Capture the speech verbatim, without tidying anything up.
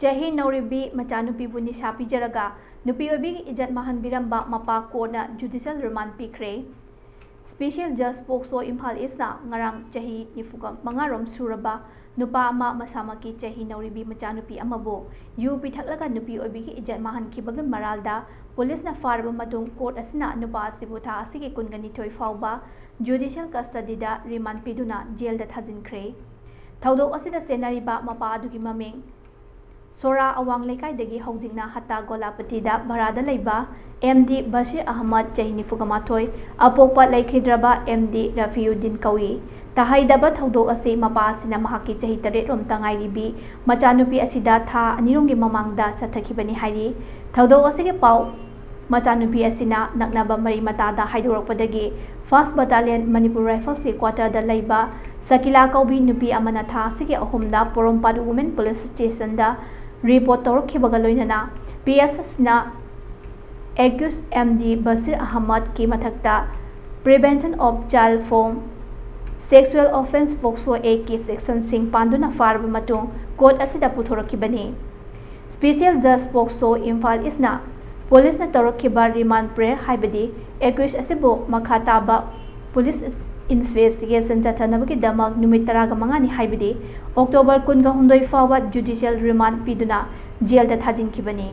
ꯆꯍꯤ ꯅꯧꯔꯤꯕꯤ ꯃꯆꯥꯅꯨꯄꯤꯕꯨ ꯅꯤꯁꯥ ꯄꯤꯖꯔꯒ ꯅꯨꯄꯤ ꯑꯣꯏꯕꯤꯒꯤ ꯏꯖꯠ ꯃꯥꯡꯍꯟꯕꯤꯔꯝꯕ ꯃꯄꯥ ꯀꯣꯔꯠꯅ ꯖꯨꯗꯤꯁꯤꯌꯦꯜ ꯔꯤꯃꯥꯟ ꯄꯤꯈ꯭ꯔꯦ꯫ ꯁ꯭ꯄꯦꯁꯤꯌꯦꯜ ꯖꯖ ꯄꯣꯛꯁꯣ ꯏꯝꯐꯥꯜ ꯏꯁꯅ ꯉꯔꯥꯡ ꯆꯍꯤ ꯅꯤꯐꯨ ꯃꯉꯥꯔꯣꯝ ꯁꯨꯔꯕ ꯅꯨꯄꯥ ꯑꯃ ꯃꯁꯥꯃꯛꯀꯤ ꯆꯍꯤ ꯅꯧꯔꯤꯕꯤ ꯃꯆꯥꯅꯨꯄꯤ ꯑꯃꯕꯨ ꯌꯨ ꯄꯤꯊꯛꯂꯒ ꯅꯨꯄꯤ ꯑꯣꯏꯕꯤꯒꯤ ꯏꯖꯠ ꯃꯥꯡꯍꯟꯈꯤꯕꯒꯤ ꯃꯔꯥꯜꯗ ꯄꯨꯂꯤꯁꯅ ꯐꯥꯔꯕ ꯃꯇꯨꯡ ꯀꯣꯔꯠ ꯑꯁꯤꯅ ꯅꯨꯄꯥ ꯑꯁꯤꯕꯨ ꯊꯥ ꯑꯁꯤꯒꯤ ꯀꯨꯟꯒ ꯅꯤꯊꯣꯏ ꯐꯥꯎꯕ ꯖꯨꯗꯤꯁꯤꯌꯦꯜ ꯀꯁꯇꯗꯤꯗ ꯔꯤꯃꯥꯟ ꯄꯤꯗꯨꯅ ꯖꯦꯜꯗ ꯊꯥꯖꯤꯟꯈ꯭ꯔꯦ꯫ ꯊꯧꯗꯣꯛ ꯑꯁꯤꯗ ꯆꯦꯟꯅꯔꯤꯕ ꯃꯄꯥ ꯑꯗꯨꯒꯤ ꯃꯃꯤꯡ ꯁꯣꯔꯥ ꯑꯋꯥꯡ ꯂꯩꯀꯥꯏꯗꯒꯤ ꯍꯧꯖꯤꯛꯅ ꯍꯠꯇꯥ ꯒꯣꯂꯥꯄꯇꯤꯗ ꯚꯔꯥꯗ ꯂꯩꯕ ꯑꯦꯝ ꯗꯤ ꯕꯁꯤꯔ ꯑꯍꯃꯗ, ꯆꯍꯤ ꯅꯤꯐꯨꯒ ꯃꯥꯊꯣꯏ, ꯑꯄꯣꯛꯄ ꯂꯩꯈꯤꯗ꯭ꯔꯕ ꯑꯦꯝ ꯗꯤ ꯔꯐꯤꯌꯨꯗꯤꯟ ꯀꯧꯏ꯫ ꯇꯥꯍꯩꯗꯕ ꯊꯧꯗꯣꯛ ꯑꯁꯤ ꯃꯄꯥ ꯑꯁꯤꯅ ꯃꯍꯥꯛꯀꯤ ꯆꯍꯤ ꯇꯔꯦꯠ ꯔꯣꯝꯇ ꯉꯥꯏꯔꯤꯕꯤ ꯃꯆꯥꯅꯨꯄꯤ ꯑꯁꯤꯗ ꯊꯥ ꯑꯅꯤꯔꯣꯝꯒꯤ ꯃꯃꯥꯡꯗ ꯆꯠꯊꯈꯤꯕꯅꯤ ꯍꯥꯏꯔꯤ꯫ ꯊꯧꯗꯣꯛ ꯑꯁꯤꯒꯤ ꯄꯥꯎ ꯃꯆꯥꯅꯨꯄꯤ ꯑꯁꯤꯅ ꯅꯛꯅꯕ ꯃꯔꯤ ꯃꯇꯥꯗ ꯍꯥꯏꯗꯣꯔꯛꯄꯗꯒꯤ ꯐꯥꯔꯁ ꯕꯠꯇꯥꯂꯤꯌꯟ ꯃꯅꯤꯄꯨꯔ ꯔꯥꯏꯐꯜꯁꯀꯤ ꯀ꯭ꯋꯥꯇꯔꯗ ꯂꯩꯕ ꯁꯀꯤꯂꯥ ꯀꯧꯕꯤ ꯅꯨꯄꯤ ꯑꯃꯅ ꯊꯥ ꯑꯁꯤꯒꯤ ꯑꯍꯨꯝꯗ ꯄꯣꯔꯣꯝꯄꯥꯠ ꯋꯨꯃꯦꯟ ꯄꯨꯂꯤꯁ ꯁ꯭ꯇꯦꯁꯟꯗ ꯔꯤꯄꯣꯔꯠ ꯇꯧꯔꯛꯈꯤꯕꯒ ꯂꯣꯏꯅꯅ ꯄꯤ ꯑꯦꯁ ꯑꯁꯤꯅ ꯑꯦꯀ꯭ꯌꯨꯁ ꯑꯦꯝ ꯗꯤ ꯕꯁꯤꯔ ꯑꯍꯃꯗꯀꯤ ꯃꯊꯛꯇ Prevention of Child from Sexual Offence ꯄꯣꯛꯁꯣ ꯑꯦꯛꯀꯤ ꯁꯦꯛꯁꯟꯁꯤꯡ ꯄꯥꯟꯗꯨꯅ ꯐꯥꯔꯕ ꯃꯇꯨꯡ ꯀꯣꯔꯠ ꯑꯁꯤꯗ ꯄꯨꯊꯣꯔꯛꯈꯤꯕꯅꯤ꯫ ꯁ꯭ꯄꯦꯁꯤꯌꯦꯜ ꯖꯖ ꯄꯣꯛꯁꯣ ꯏꯝꯐꯥꯜ ꯏꯁꯅ ꯄꯨꯂꯤꯁꯅ ꯇꯧꯔꯛꯈꯤꯕ ꯔꯤꯃꯥꯟ ꯄ꯭ꯔꯦꯌꯔ ꯍꯥꯏꯕꯗꯤ ꯑꯦꯀ꯭ꯌꯨꯁ ꯑꯁꯤꯕꯨ ꯃꯈꯥ ꯇꯥꯕ ꯄꯨꯂꯤꯁ ꯏꯟꯚꯦꯁꯇꯤꯒꯦꯁꯟ ꯆꯠꯊꯅꯕꯒꯤꯗꯃꯛ ꯅꯨꯃꯤꯠ ꯇꯔꯥꯒ ꯃꯉꯥꯅꯤ ꯍꯥꯏꯕꯗꯤ ꯑꯣꯛꯇꯣꯕꯔ ꯀꯨꯟꯒ ꯍꯨꯝꯗꯣꯏ ꯐꯥꯎꯕ ꯖꯨꯗꯤꯁꯤꯌꯦꯜ ꯔꯤꯃꯥꯟ ꯄꯤꯗꯨꯅ ꯖꯦꯜꯗ ꯊꯥꯖꯤꯟꯈꯤꯕꯅꯤ꯫